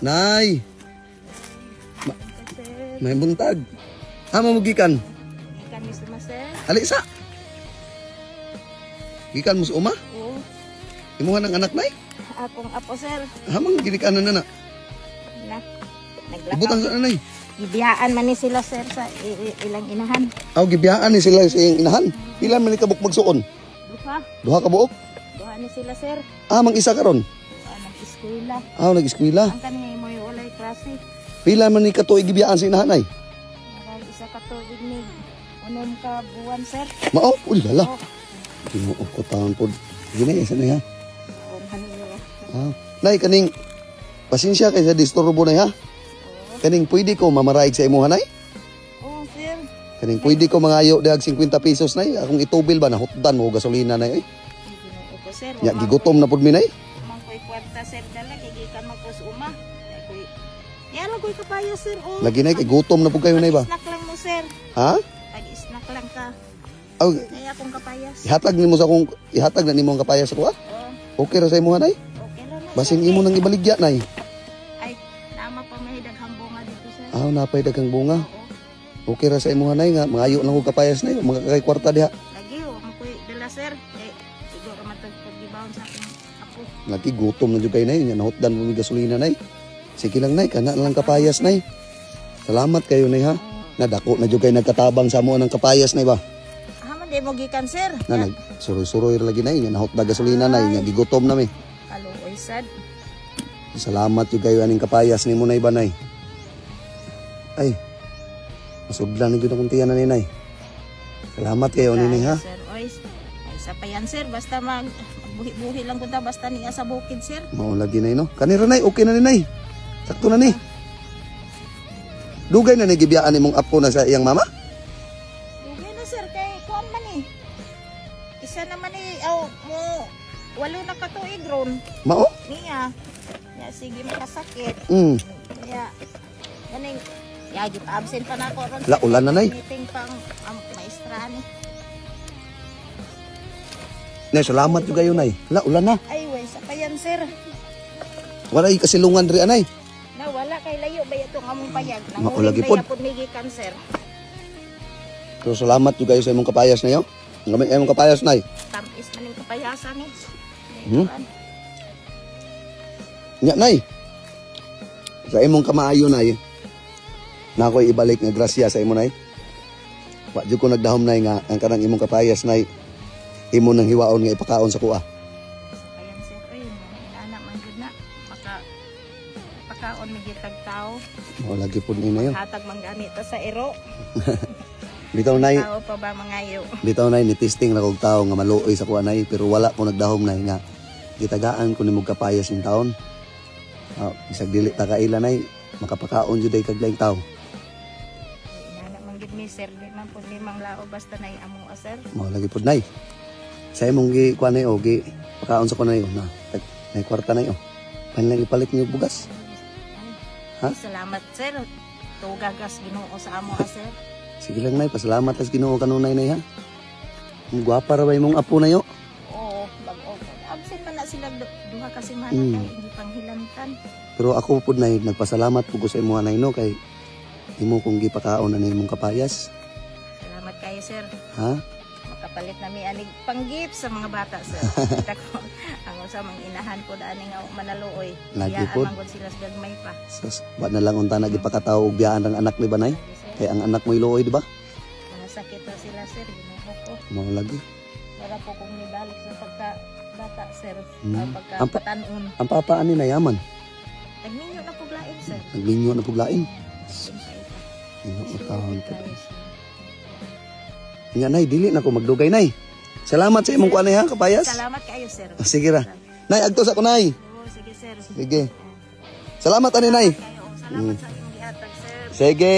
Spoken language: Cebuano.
Nay, Sir, may buntag. Ha, mamugikan. Gikan mi sa sir. Ali sa. Gikan mo sa uma? Oo. Imuha ng anak, nay? Akong apo, sir. Hamang ginikanan na na. Na. Naglakaw. Ibutang sa nanay. Gibiyaan man ni sila, sir, sa ilang inahan. Aw, gibiyaan ni sila sa iyang inahan. Pila man ni kabuk magsuon? Duha. Duha ka buok? Duha ni sila, sir. Ah, mang isa karon. Duha nag-eskwela. Aw, nag-eskwela. Ang kani mo yung ulay klase. Pila man ni katuig gibiyaan sa inahan ay? Marag isa ka tuig ni 6 ka buwan, sir. Mao, uy lala. Oh. Ginoo ko taon pod. Gini isa na ha. Oh, niya. Ah, nay kaning pasensya kay sa disturbo nay ha. Kaning pwede ko mamaraig sa imuha nay? Oh, sir. Kaning pwede ko mangayo dihag 50 pesos nay. Akong itubil ba nahutdan mo gasolina nay oy. Ginoo ko, sir. Nya gigutom na pud mi nay. Man ko'y kwarta, sir, dala kay gikan man ko sa uma. Kay ko'y Yan lang ko'y kapaya, sir. Oh. Lagi nay kay gutom na pud kayo nay ba? Snack lang mo, sir. Ha? Tag-snack lang ka. Aw, Kaya akong kapayas. ihatag nimo sa akong ihatag na nimo ang kapayas sa kuha. Oh, Okay ra sa imuha nay. okay lang na. Basin imo nang ibaligya nay. Ay, nama pa may daghang bunga dito, sir. Aw, napay daghang bunga. Oo. Okay ra sa imuha nay nga mangayo lang og kapayas nay, mga kay kwarta diha. Lagi, oh, mo ko'y dala, sir. Eh, igo ra man tag pagibawon sa akong apo. Lagi gutom na jud kay nay, nya nahutdan mo mi gasolina nay. Sige lang nay, kana lang kapayas nay. Salamat kayo nay ha. Nadako na jud kay nagkatabang sa amo ng kapayas nay ba. Haman di mo gikan, sir. Na nag suroy-suroy ra lagi nay, nya nahutda gasolina nay, nya gigutom na mi. Kaluoy sad. Salamat jud kayo aning kapayas nimo nay ba nay. Ay. Masudlan na jud akong tiyan na ni nay. Salamat kayo ni ha. Sir, oy. Ay, isa pa yan, sir. Basta magbuhi-buhi lang kunta basta niya sa bukid, sir. Mao lagi nay no. Kanira nay, okay na ni nay. Sakto na ni. Dugay na ni gibiyaan imong apo na sa iyang mama? Dugay na, sir, kay kuan man eh. Isa naman eh, aw, mo, 8 na katuig ron. Mao? Niya. Ya, sige makasakit. Kaya, ganing, ya, absent pa na ako ron. La, ulan na, nay. Meeting pang maestra ni. Nay, salamat jud kayo nay. La, ulan na. Ay, way, sa pa yan, sir. Wala ay kasilungan diri anay. Na, wala kay layo ba itong among payag. Maulagi pod. Nanguling pod ni gikan, sir. Pero salamat jud kayo sa imong kapayas nayo. Ang gamit imong kapayas nay. Tamis man yung kapayasan eh. Nya nay. Sa imong kamaayo nay. Na ako'y ibalik nga grasya sa imo nay. Wa jud ko nagdahom nay nga ang kanang imong kapayas nay imo nang hiwaon nga ipakaon sa kuha. Ayan, sir, ay, anak man jud na. Pakaon mi gitag tao. Mao lagi pud ni nayo. Hatag man gani ta sa iro. Bitaw nay, Tao pa ba mangayo? bitaw nay ni testing ra kog tao nga maluoy sa kuha nay pero wala ko nagdahom nay nga gitagaan ko nimo kapayas ning taon. Ah, bisag dili ta kaila nay, makapakaon jud ay kag laing tao. Inana man gid mi, sir, di man pud limang lao basta nay amo ah, sir. Mao lagi pud nay. Sa imong gi kuha nay o gi pakaon sa kuha nay o na. Nay kwarta nay o. Pan lang ipalit niyo bugas. Ha? Salamat, sir. Tugagas Ginoo sa amo ah, sir. Sige lang nay, pasalamat tas Ginoo kanunay nay ha. Ang gwapa ra ba imong apo nayo? Oo, bag-o. Absent man na sila duha ka semana kay hindi panghilantan. Pero ako pud nay nagpasalamat pud ko sa imuha nay no kay imo kong gipakaon na imong kapayas. Salamat kayo, sir. Ha? Makapalit na mi anig panggip sa mga bata, sir. Kita ko ang usa mang inahan po dani nga manaluoy. Lagi Biyaan pod. man gud sila sa gagmay pa. Sus, wa na lang unta na gipakatawo og biyaan ang anak ni ba nay? Lagi, sir. Kay ang anak mo iluoy di ba? Mga sakit na sila, sir. Ginoo ko. Mao lagi. Wala po kong nibalik sa pagka bata, sir. Pagka patanon. Ang papa ani na yaman. Nagminyo na pug lain, sir. Nagminyo na pug lain. Ginoo taon Kayo, sir. Nga nay, dili na ko magdugay nay. Salamat sa imong kuan nay ha, kapayas. Salamat kayo, sir. Oh, sige ra. Nay, agto sa ko nay. Oo, sige, sir. Sige. Salamat ani nay. Kayo, salamat sa imong gihatag, sir. Sige.